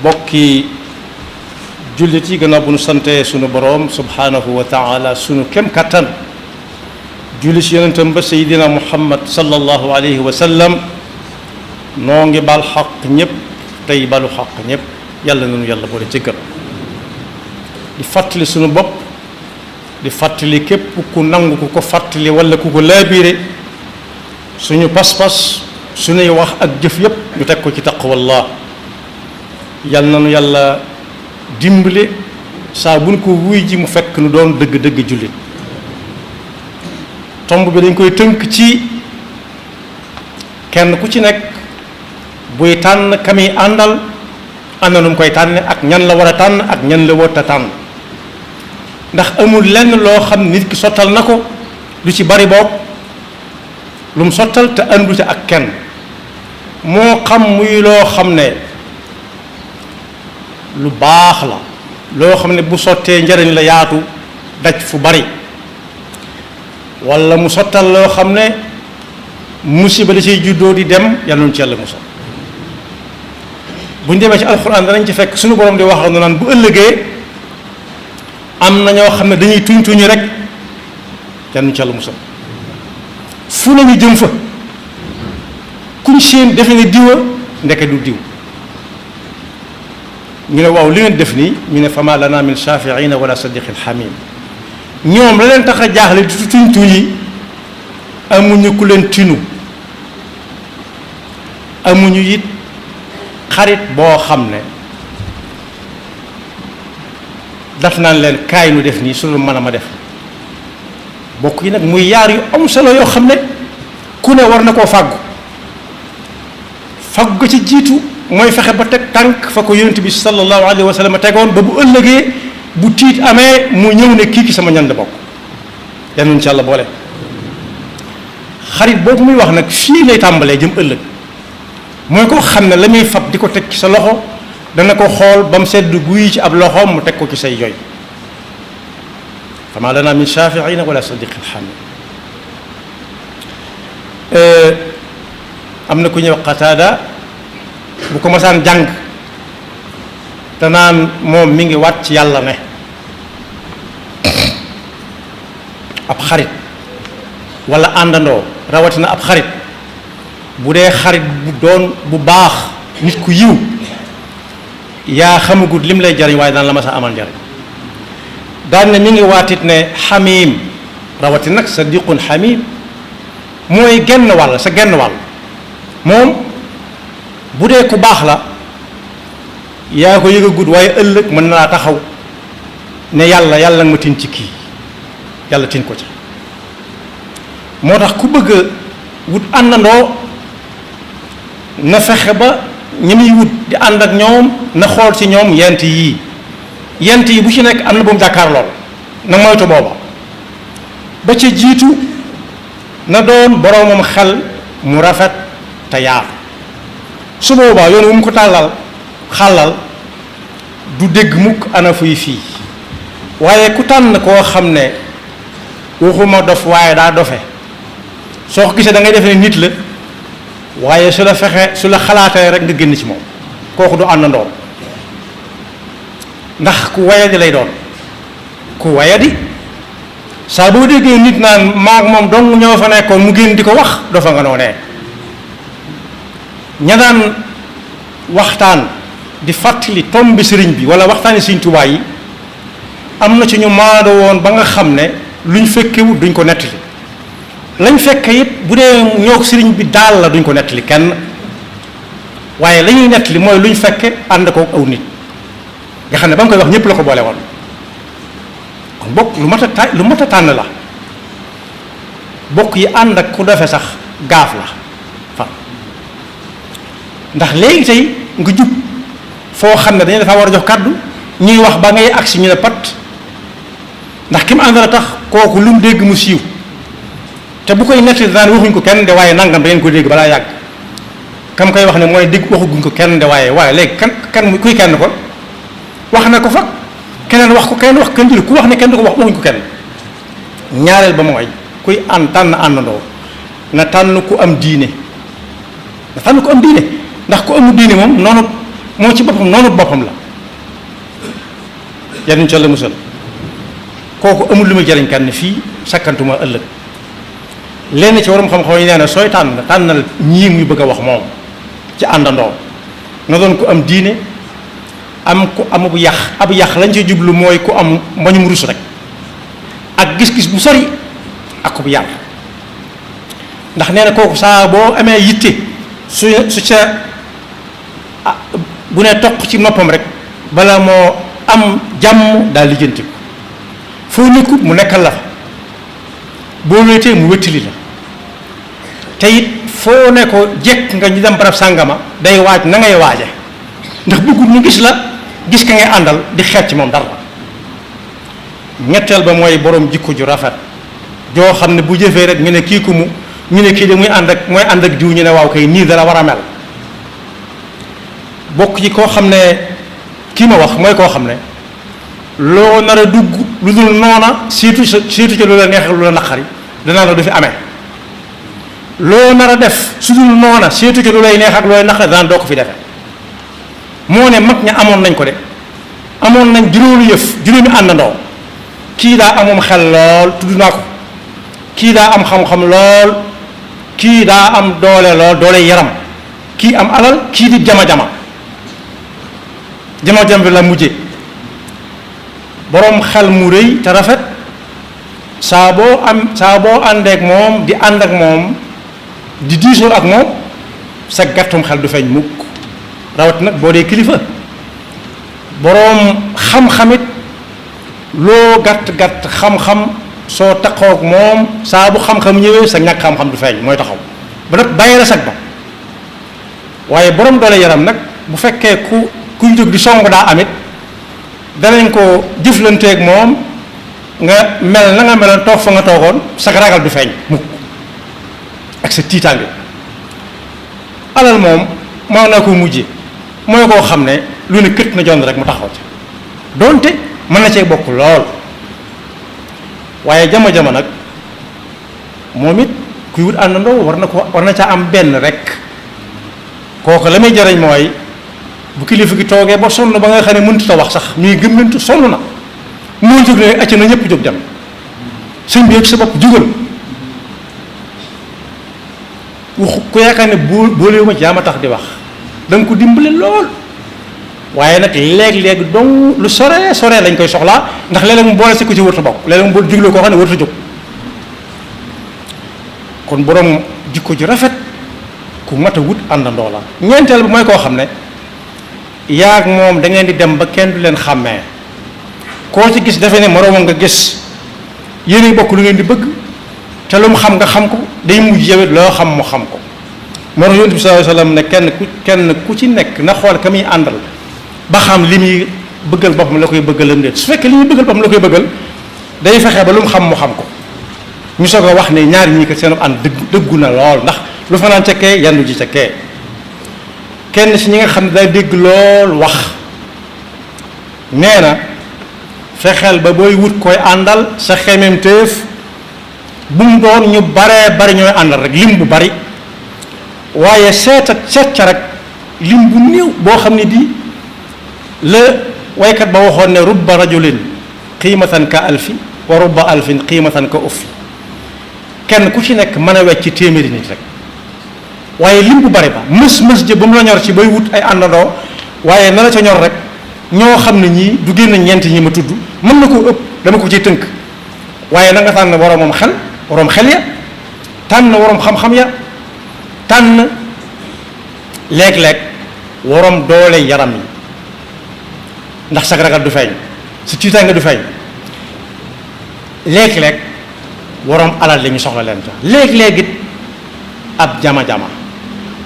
bokki jullit yi gannaaw bu nu sante sunu boroom subhanahu wa taala sunu kem kattan julli ci yonentam ba seydina muhammad sallallahu alayhi wa sallam noo ngi bal xaq ñëpp tey balu xaq ñëpp yàlla nanu yàlla boole jëggal di fàttali sunu bopp di fàttali képp ku nangu ku ko fàttali wala ku ko laabiire suñu pas-pas suñuy wax ak jëf yépp ñu teg ko ci taqwallah yal na nu yàlla dimbale saa buñ ko wuy ji mu fekk nu doon dëgg-dëgg jullit tomb bi dañ koy tënk ci kenn ku ci nekk buy tànn kami àndal am na nu mu koy tànne ak ñan la war a tànn ak ñan la wër a tànn ndax amul lenn loo xam nit ki sottal na ko lu ci bari boog lu mu sottal te àndu ci ak kenn moo xam muy loo xam ne lu baax la loo xam ne bu sottee njariñ la yaatu daj fu bari walla mu sottal loo xam ne musiba da ciy juddoo di dem yàlla nu ci yàlla musal bu ñu demee ci alxuraan danañ ci fekk suñu borom di wax naan bu ëllëgee am na ñoo xam ne dañuy tuñ tuñi rek yàlla nu ci yàlla musal fu nañu jëm fa kuñ seen defe ne diwa ndeke du diw ñu ne waaw li ngeen def nii ñu ne fama lana min shafiina wala sadiqin xamim ñoom la leen tax a jaaxle di tuñ tuñi amuñu ku leen tinu amuñu it xarit boo xam ne daf naan leen kaay nu def nii su lu mën a ma def bokk yi nag muy yaar yu am solo yoo xam ne ku ne war na koo fàggu fàggu ci jiitu mooy fexe ba teg tànk fa ko yonent bi sallallahu alayhi wa sallam tegoon ba bu ëllëgee bu tiit amee mu ñëw ne kii ki sama ñan la bokk yal nañu ci Yàlla boole xarit boobu muy wax nag fii lay tàmbalee jëm ëllëg mooy koo xam ne la muy fab di ko teg ci sa loxo dana ko xool ba mu sedd guy ci ab loxoom mu teg ko ci say yoy fama lana min shafiina wala sadiqin xamim am na ku ñëw Qataada bu ko masaan jàng te naan moom mi ngi waat ci yàlla ne ab xarit wala àndandoo rawatina ab xarit bu dee xarit bu doon bu baax nit ku yiw yaa xamagut lim lay jariñ waaye daan la ma sa amal njariñ daan ne mi ngi waatit ne xamim rawati nag sadiqun xamim mooy genn wàll sa genn wàll moom bu dee ku baax la yaa ko yëgagut waaye ëllëg mën na laa taxaw ne yàlla nga ma tin ci kii yàlla tin ko ci moo tax ku bëgg a wut àndandoo na fexe ba ñi muy wut di ànd ak ñoom na xool ci ñoom yent yi bu ci nekk am na bu mu jàkkaar lool na moytu booba ba ca jiitu na doon boroomam xel mu rafet te yaar su boobaa yoon wu mu ko xàllal du dégg mukk ana fuy fii waaye ku tànn koo xam ne waxuma dof waaye daa dofe soo ko gisee da ngay defe ne nit la waaye su la xalaatee rek nga génn ci moom kooku du àndandoo ndax ku wayadi lay doon ku wayadi saa boo déggee nit naan maag moom dong ñoo fa nekkoon mu génn di ko wax dafa nga noonee ña daan waxtaan di fàttali tombi sëriñ bi wala waxtaani Sëriñ Tuubaa yi am na ci ñu maado woon ba nga xam ne luñ fekkewut duñ ko nettali lañ fekke it bu dee ñoo sëriñ bi daal la duñ ko nettali kenn waaye la ñuy nettali mooy luñ fekke ànd ko aw nit nga xam ne ba nga koy wax ñëpp la ko boole woon kon bokk lu mat a tànn la bokk yi ànd ak ku defe sax gaaf la fan ndax léegi tey nga jub foo xam ne dañu dafa war a jox kàddu ñuy wax ba ngay agsi ñu ne pat ndax ki mu ànd la tax kooku lu mu dégg mu siiw te bu koy nettali daan waxuñ ko kenn de waaye nangam da ngeen ko dégg balaa yàgg kam koy wax ne mooy dégg waxuguñ ko kenn de waaye léegi kan kuy kenn ko wax na ko fa keneen wax ko kenn wax kenn jël ku wax ne kenn du ko wax waxuñ ko kenn ñaareel ba mooy kuy tànn àndandoo na tànn ku am diine ndax ku amul diine moom noonu moom ci boppam noonu boppam la yal nañu ci Yàlla musal kooku amul lu muy jariñ kenn fii sakkantuma ëllëg lenn ci waram xam-xam yi nee na sooy tànnal ñii muy bëgg a wax moom ci àndandoo na doon ku am diine am ku amub yax ab yax lañ ci jublu mooy ku am mbañum rus rek ak gis-gis bu sori ak ku bu yàlla ndax nee na kooku saa boo amee yitte su ca bu ne toq ci noppam rek bala moo am jàmm daal lijjanti ko foo nekkut mu nekkal la fa boo wéetee mu wéttali la te it foo ne ko jekk nga ñu dem barab sàngama day waaj na ngay waaje ndax bëggul ñu gis la gis ka ngay àndal di xeet ci moom dara ñetteel ba mooy borom jikko ju rafet joo xam ne bu jëfee rek ñu ne kii ku mu ñu ne kii de mooy ànd ak diw ñu ne waaw kay nii dara war a mel bokk ci koo xam ne kii ma wax mooy koo xam ne loo nar a dugg lu dul noona surtout ci lu la neex lu la naqari danaa la du fi amee loo nar a def su dul noona surtout ci lu lay neex ak lu lay naqari danaa doo ko fi defee moo ne mag ña amoon nañ ko de amoon nañ juróomi àndandoo kii daa amoon xel lool tudd naa ko kii daa am xam-xam lool kii daa am doole lool doole yaram kii am alal kii di jama-jama bi la mujje boroom xel mu rëy te rafet saa boo àndeek moom di ànd ak moom di diisoo ak moom sa gàttum xel du feeñ mukk rawat nag boo dee kilifa boroom xam-xamit loo gàtt-gàtt xam-xam soo taxoog moom saa bu xam-xam ñëwee sa ñàkk xam-xam du feeñ mooy taxaw ba nag bàyyi la sag ba waaye boroom doole yaram nag bu fekkee kuy jóg di song daa amit danañ ko jëflanteeg moom nga mel na nga meloon toog fa nga toogoon sag ragal du feeñ mukk ak sa tiitaange alal moom moo na ko mujje mooy koo xam ne lu ne kët na jon rek mu taxaw ci doonte mën na cee bokk lool waaye jama-jama nag moom it kuy wut àndandoo war na caa am benn rek kooku la muy jariñ mooy bu kilifa gi toogee ba sonn ba nga xam ne mënut a wax sax muy gëmmantu sonn na moo jóg ne acca na ñëpp jóg dem sëñ bi yëg sa bopp jugal waxu ku yaakaar ne boolewu ma jaama tax di wax da nga ko dimbale lool waaye nag léeg-léeg dong lu sore sore lañ koy soxlaa ndax léeg-léeg mu boole si ko ci wërta bokk léeg-léeg mu boole jugloo koo xam ne wërta jóg kon borom jikko ju rafet ku mat a wut àndandoo la ñeenteel bi mooy koo xam ne yaag moom da ngeen di dem ba kenn du leen xàmmee koo ci gis defe ne moroomam nga gis yéen bokk lu ngeen di bëgg te lu mu xam nga xam ko day mujj yewet loo xam mu xam ko moo tax yonent bi sallallahu alayhi wasallam ne kenn ku ci nekk na xool ka muy àndal ba xam li muy bëggal boppam la koy bëggalam déet su fekkee li muy bëggal boppam la koy bëggal day fexe ba lu mu xam mu xam ko ñu soog a wax ne ñaari ñii kat seen ànd dëggu na lool ndax lu fanaan ca kee yandu ji ca kee kenn si ñi nga xam ne day dégg lool wax nee na fexeel ba booy wut koy àndal sa xememteef bu mu doon ñu baree bari ñooy àndal rek lim bu bari waaye seet ca rek lim bu néew boo xam ne di la waykat ba waxoon ne rubba rajulin qiimatan ka alfi wa rubba alfin qiimatan ka uffi kenn ku ci nekk mën a wecc téeméeri nit rek waaye lim bu bari ba mës jë ba mu la ñor ci bay wut ay àndandoo waaye na la ca ñor rek ñoo xam ne ñii du génn ñeent ñi ma tudd mën na koo ëpp dama ko ciy tënk waaye na nga tànn waroomam xel waroom xel ya tànn waroom xam-xam ya tànn léeg-léeg waroom doole yaram yi ndax sag ragal du feeñ su tiitaange du feeñ léeg-léeg waroom alal li ñu soxla leen tax léeg-léeg it ab jama-jama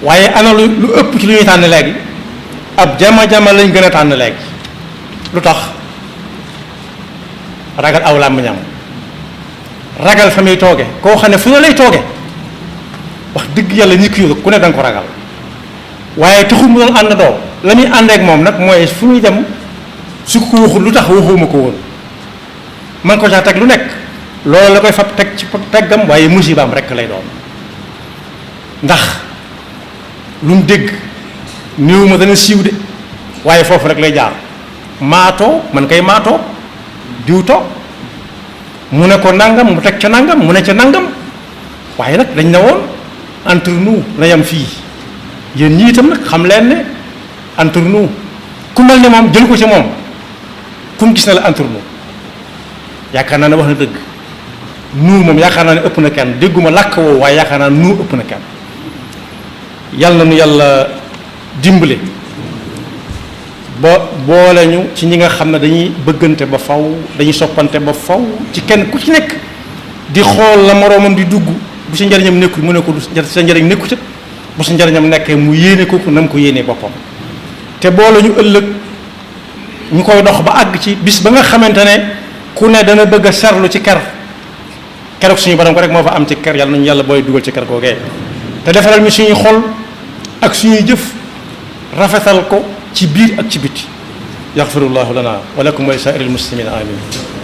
waaye ana lu ëpp ci lu ñuy tànn léegi ab jama-jama lañ gën a tànn léegi lu tax ragal aw làmmiñam ragal fa muy tooge koo xam ne fu ne lay tooge wax dëgg yàlla ñi ki ku ne danga ko ragal waaye taxul mu doon àndandoo la muy àndeek moom nag mooy fu muy dem su ko waxul lu tax waxuma ko woon man ko caa teg lu nekk loolu la koy fab teg ci teggam waaye musibaam rekk lay doon ndax lu mu dégg néew ma dana siiw de waaye foofu rek lay jaar maatoo man kay maatoo diw toog mu ne ko nangam mu teg ca nangam mu ne ca nangam waaye nag dañ ne woon entre nous na yam fii yéen ñii itam nag xam leen ne entre nous ku mel ne moom jël ko ci moom fu mu gis na la entre nous yaakaar naa ne wax na dëgg nous moom yaakaar naa ne ëpp na kenn dégguma làkk woowu waaye yaakaar naa nous ëpp na kenn yàlla na nu yàlla dimbale ba boole ñu ci ñi nga xam ne dañuy bëggante ba faw dañuy soppante ba faw ci kenn ku ci nekk di xool la moroomam di dugg bu sa njariñam nekkul mu ne ko sa njariñ nekku ca bu sa njariñam nekkee mu yéene ko na mu ko yéenee boppam te boole ñu ëllëg ñu koy dox ba àgg ci bis ba nga xamante ne ku ne dana bëgg a serlu ci keroog suñu borom ko rek moo fa am ci ker yàlla nañu yàlla booy dugal ci ker googee te defaral ñu suñuy xol ak suñuy jëf rafetal ko ci biir ak ci biti yaxfirullahu lana wa lakum wa li saa'iril muslimina amin